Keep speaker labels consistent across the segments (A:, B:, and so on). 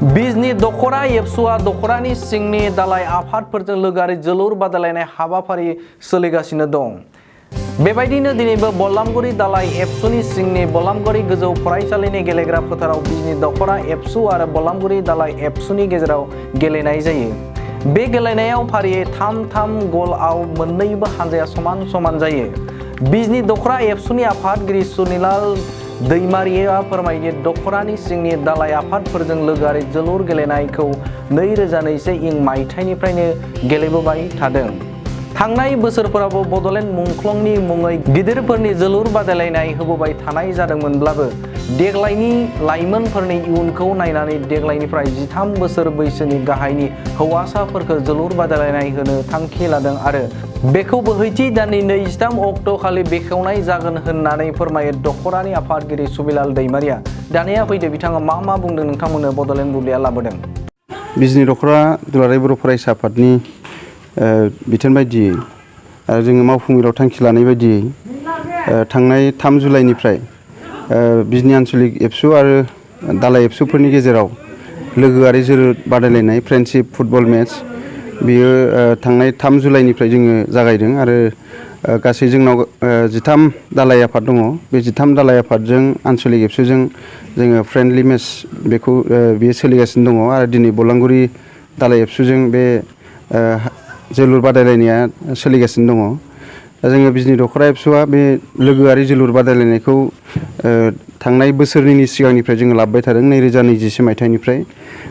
A: बिजनी दखरा एबसुआ दखरानि सिंनि दालाय आफादफोरजों लोगोआरि जोलुर बादायलायनाय हाबाफारि सोलिगासिनो दं। बेबायदिनो दिनैबो बल्लामगुरि दालाय एबसुनि सिंनि बल्लामगुरि गोजौ फरायसालिनि गेलेग्रा फोथाराव बिजनी दखरा एबसु आरो बल्लामगुरि दालाय एबसुनि गेजेराव गेलेनाय जायो। बे गेलेनायाव फारियै 3-3 गलआव मोन्नैबो हानजाया समान समान जायो। बिजनी दखरा एबसुनि आफादगिरि सुनिलाल दैमारिया फोरमायो दखरानि सिंनि दालाय आफादफोरजों लोगोआरि जोलुर गेलेनायखौ 2021 मायथाइनिफ्रायनो गेलेबोबाय थादों। थांनाय बोसोरफोरावबो बड'लेण्ड मुंख्लंनि मुङै गिदिरफोरनि जोलुर बादायलायनाय होबोबाय थानाय जादोंमोनब्लाबो देग्लायनि लाइमोनफोरनि इयुनखौ नायनानै देग्लायनिफ्राय 13 बोसोर बैसोनि गाहायनि हौवासाफोरखौ जोलुर बादायलायनाय होनो थांखि लादों आरो बेखौ बोहैथि दाननि 23 अक्ट' खालि बेखेवनाय जागोन होननानै फोरमायो दखरानि आफादगिरि सुबिलाल दैमारिया। दानिया फैदो बिथाङा मा बुंदों नोंथांमोननो बड'लेण्ड बुब्लिया लाबोदों।
B: बिजनी दखरा दुलाराय बर' फरायसा आफादनि बिथोन बायदियै आरो जोङो मावफुंगिरियाव थांखि लानाय बायदियै थांनाय 3 जुलाइनिफ्राय बिजनी आन्चलिक एबसु आरो दालाय एबसुफोरनि गेजेराव लोगोआरि जोलुर बादायलायनाय फ्रेन्डशिप फुटबल मेच बेयो थांनाय 3 जुलाइनिफ्राय जोङो जागायदों आरो गासै जोंनाव 13 दालाय आफाद दङ। बे 13 दालाय आफादजों आन्चलिक एबसुजों जोङो फ्रेन्डलि मेच बेखौ बेयो सोलिगासिनो दङ आरो दिनै बल्लामगुरि दालाय एबसुजों बे जोलुर बादायलायनाया सोलिगासिनो दङ। दा जोङो बिजनी दखरा एबसुआ बे लोगोआरि जोलुर बादायलायनायखौ थांनाय बोसोरनैनि सिगांनिफ्राय जोङो लाबोबाय थादों 2021 मायथाइनिफ्राय।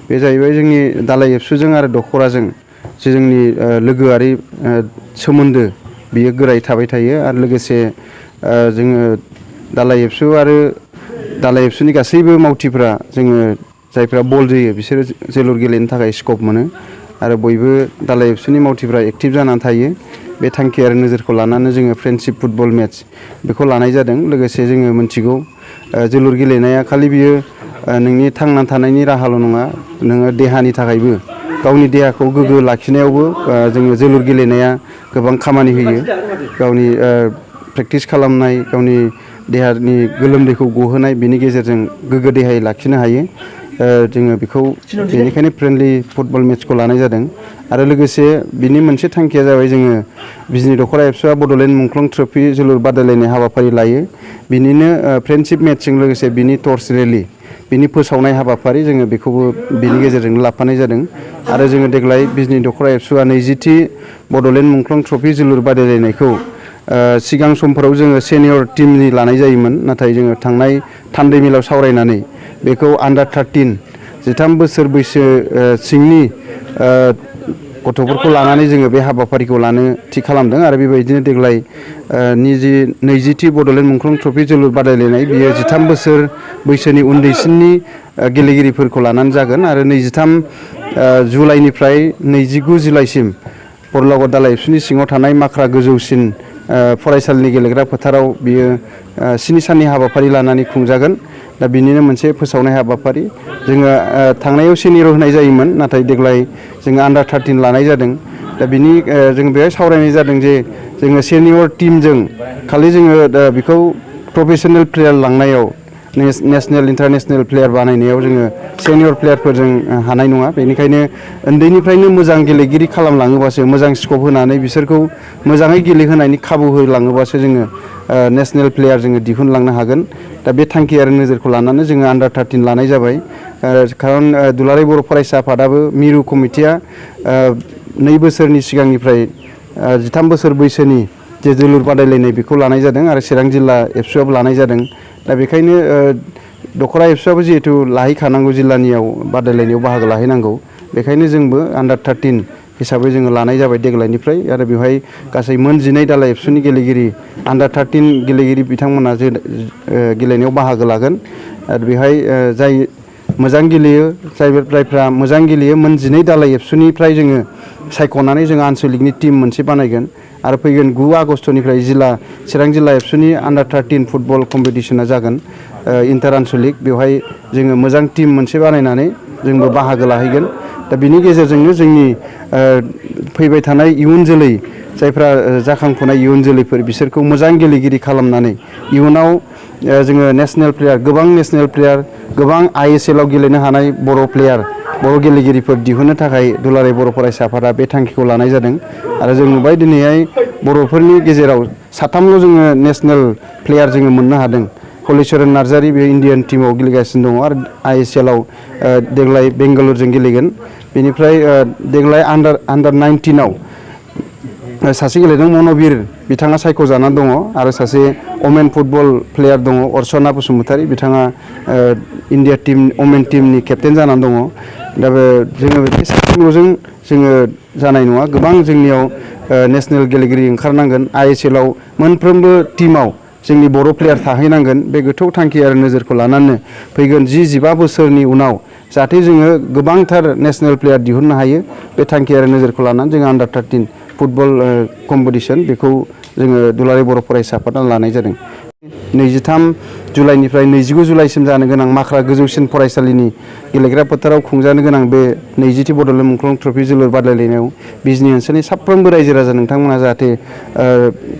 B: बे जाहैबाय जोंनि दालाय एबसुजों आरो दखराजों जे जोंनि लोगोआरि सोमोन्दो बियो गोरायै थाबाय थायो आरो लोगोसे जोङो दालाय एबसु आरो दालाय एबसुनि गासैबो मावथिफ्रा जोङो जायफ्रा बल जोयो बिसोरो जोलुर गेलेनो थाखाय स्कप मोनो आरो बयबो दालाय एबसुनि मावथिफ्रा एक्टिभ जानानै थायो। बे थांखि आरो नोजोरखौ लानानै जोङो फ्रेन्डशिप फुटबल मेच बेखौ लानाय जादों। लोगोसे जोङो मिथिगौ जोलुर गेलेनाया खालि बियो नोंनि थांना थानायनि राहाल' नङा, नोङो देहानि थाखायबो गावनि देहाखौ गोग्गो लाखिनायावबो जोङो जोलुर गेलेनाया गोबां खामानि होयो। गावनि प्रेक्टिस खालामनाय, गावनि देहानि गोलोमदैखौ गहोनाय बेनि गेजेरजों गोग्गो देहायै लाखिनो हायो। जोङो बेखौ बेनिखायनो फ्रेन्डलि फुटबल मेचखौ लानाय जादों आरो लोगोसे बिनि मोनसे थांखिया जाबाय जोङो बिजनी दखरा एबसुआ बड'लेण्ड मुंख्लं ट्रफि जोलुर बादायलायनाय हाबाफारि लायो। बिनिनो फ्रेन्डशिप मेचजों लोगोसे बिनि टर्च रेलि बिनि फोसावनाय हाबाफारि जोङो बेखौबो बिनि गेजेरजों लाफानाय जादों आरो जोङो देग्लाय बिजनी दखरा एबसुआ 20थि बड'लेण्ड मुंख्लं ट्रफि जोलुर बादायलायनायखौ सिगां समफोराव जोङो सेनियर टिमनि लानाय जायोमोन, नाथाय जोङो थांनाय थान्दै मेलाव सावरायनानै बेखौ आन्डार 13 13 बोसोर बैसो सिंनि गथ'फोरखौ लानानै जोङो बे हाबाफारिखौ लानो थि खालामदों आरो बेबायदिनो देग्लाय 20थि बड'लेण्ड मुंख्लं ट्रफि जोलुर बादायलायनाय बियो 13 बोसोर बैसोनि उन्दैसिननि गेलेगिरिफोरखौ लानानै जागोन आरो 23 जुलाइनिफ्राय 29 जुलाइसिम बरलागाव दालाय एबसुनि सिङाव थानाय माख्रा गोजौसिन फरायसालिनि गेलेग्रा फोथाराव बियो 7 साननि हाबाफारि लानानै खुंजागोन। दा बिनिनो मोनसे फोसावनाय हाबाफारि जोङो थांनायाव सेनियर होनाय जायोमोन, नाथाय देग्लाय जोङो आन्डार 13 लानाय जादों। दा बिनि जों बेहाय सावरायनाय जादों जे जोङो सेनियर टिमजों खालि जोङो बेखौ प्रफेसनेल प्लेयार लांनायाव नेसनेल इन्टारनेसनेल प्लेयार बानायनायाव जोङो सेनियर प्लेयारफोरजों हानाय नङा। बेनिखायनो उन्दैनिफ्रायनो मोजां गेलेगिरि खालामलाङोबासो, मोजां स्कप होनानै बिसोरखौ मोजाङै गेलेहोनायनि खाबु होलाङोबासो जोङो नेसनेल प्लेयार जोङो दिहुनलांनो हागोन। दा बे थांखि आरो नोजोरखौ लानानै जोङो आन्डार 13 लानाय जाबाय। खारन दुलाराय बर' फरायसा आफादाबो मिरु कमिटिया 2 बोसोरनि सिगांनिफ्राय 13 बोसोर बैसोनि जे जोलुर बादायलायनाय बेखौ लानाय जादों आरो चिरां जिल्ला एबसुआबो लानाय जादों। दा बेखायनो दखरा एबसुआबो जिहेथु लाहैखानांगौ, जिल्लानियाव बादायलायनायाव बाहागो लाहैनांगौ, बेखायनो जोंबो आन्डार 13 हिसाबै जोङो लानाय जाबाय देग्लायनिफ्राय आरो बेवहाय गासै मोन 12 दालाय एबसुनि गेलेगिरि आन्डार 13 गेलेगिरि बिथांमोना गेलेनायाव बाहागो लागोन आरो बेहाय जाय मोजां गेलेयो, जायफ्रा मोजां गेलेयो मोन 12 दालाय एबसुनिफ्राय जोङो सायख'नानै जोङो आन्चलिकनि टिम मोनसे बानायगोन आरो फैगोन 9 आगस्टनिफ्राय चिरां जिल्ला एबसुनि आन्डार 13 फुटबल कम्पिटिसना जागोन इन्टार आन्चलिक। बेवहाय जोङो मोजां टिम मोनसे बानायनानै जोंबो बाहागो लाहैगोन। दा बिनि गेजेरजोंनो जोंनि फैबाय थानाय इयुन जोलै, जायफ्रा जाखांफुनाय इयुन जोलैफोर, बिसोरखौ मोजां गेलेगिरि खालामनानै इयुनाव जोङो नेसनेल प्लेयार, गोबां नेसनेल प्लेयार, गोबां ISL आव गेलेनो हानाय बर' प्लेयार बर' गेलेगिरिफोर दिहुननो थाखाय दुलाराय बर' फरायसा आफादा बे थांखिखौ लानाय जादों आरो जों नुबाय दिनैहाय बर'फोरनि गेजेराव साथामल' जोङो नेसनेल प्लेयार जोङो मोननो हादों। हलिचरन नार्जारी बे इण्डियान टीमाव गेलेगासिनो दङ आरो ISL आव देग्लाय बेंगालुरुजों गेलेगोन। बेनिफ्राय देग्लाय आन्डार 19आव सासे गेलेदों मन'बिर बिथाङा सायख'जानानै दङ आरो सासे अमेन फुटबल प्लेयार दङ अर्चना बसुमतारी बिथाङा इण्डिया टीम अमेन टीमनि केप्टेन जानानै दङ। दा जोङो बे साथामल'जों जोङो जानाय नङा, गोबां जोंनियाव नेसनेल गेलेगिरि ओंखारनांगोन। ISL आव मोनफ्रोमबो टीमाव जोंनि बर' प्लेयार थाहैनांगोन। बे गोथौ थांखि आरो नोजोरखौ लानानै फैगोन 10-15 बोसोरनि उनाव जाहाथे जोङो गोबांथार नेसनेल प्लेयार दिहुननो हायो, बे थांखि आरो नोजोरखौ लानानै जोङो आन्डार 13 फुटबल कम्पिटिसन बेखौ जोङो दुलाराय बर' फरायसा आफादा लानाय जादों। 23 जुलाइनिफ्राय 29 जुलाइसिम जानो गोनां माख्रा गोजौसिन फरायसालिनि गेलेग्रा फोथाराव खुंजानो गोनां बे 20थि बड'लेण्ड मुंख्लं ट्रफि जोलुर बादायलायनायाव बिजनि ओनसोलनि साफ्रोमबो रायजो राजा नोंथांमोना जाहाथे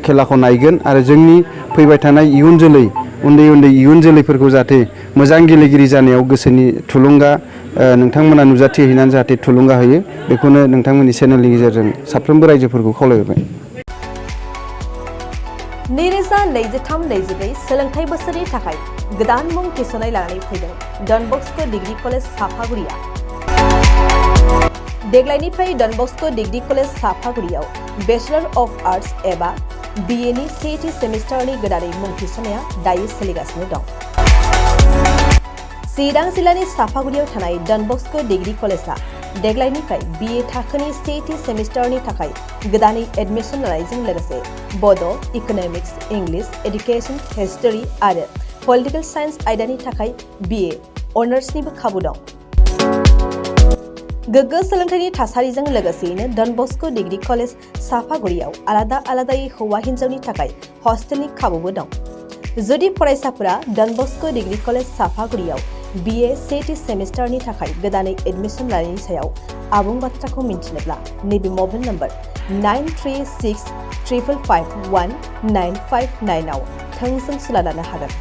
B: खेलाखौ नायगोन आरो जोंनि फैबाय थानाय इयुन जोलै उन्दै इयुन जोलैफोरखौ जाहाथे मोजां गेलेगिरि जानायाव गोसोनि थुलुंगा नोंथांमोना नुजाथिहैनानै जाहाथे थुलुंगा होयो, बेखौनो नोंथांमोननि चेनेलनि गेजेरजों साफ्रोमबो रायजोफोरखौ खावलायहरबाय।
C: 2023-24 सोलोंथाइ बोसोरनि थाखाय गोदान मुं थिसननाय लानानै फैदों डन बस्क' डिग्री कलेज साफागुरिया। देग्लायनिफ्राय डन बस्क' डिग्री कलेज साफागुरियाव बेचलर अफ आर्ट्स एबा BA नि सेथि सेमिस्टारनि गोदानै मुं थिसननाया दायो सोलिगासिनो दं। चिरां जिल्लानि साफागुरियाव थानाय डन बस्क' डिग्री कलेजआ देग्लायनिफ्राय BA थाखोनि सेथि सेमिस्टारनि थाखाय गोदानै एडमिशन लानायजों लोगोसे बड', इक'नमिक्स, इंलिश, एडुकेशन, हिस्टरी आरो पलिटिकल साइन्स आयदानि थाखाय BA अनार्सनिबो खाबु दं। गोग्गो सोलोंथाइनि थासारिजों लोगोसेयैनो डन बस्क' डिग्री कलेज साफागुरियाव आलादायै हौवा हिन्जावनि थाखाय हस्टेलनि खाबुबो दं। जुदि फरायसाफोरा डन बस्क' डिग्री कलेज साफागुरियाव BA सेथि सेमिस्टारनि थाखाय गोदानै एडमिशन लानायनि सायाव आबुं बाथ्राखौ मिन्थिनोब्ला नैबे मबाइल नम्बर 9365519559 आव थोंजों सुला लानो हागोन।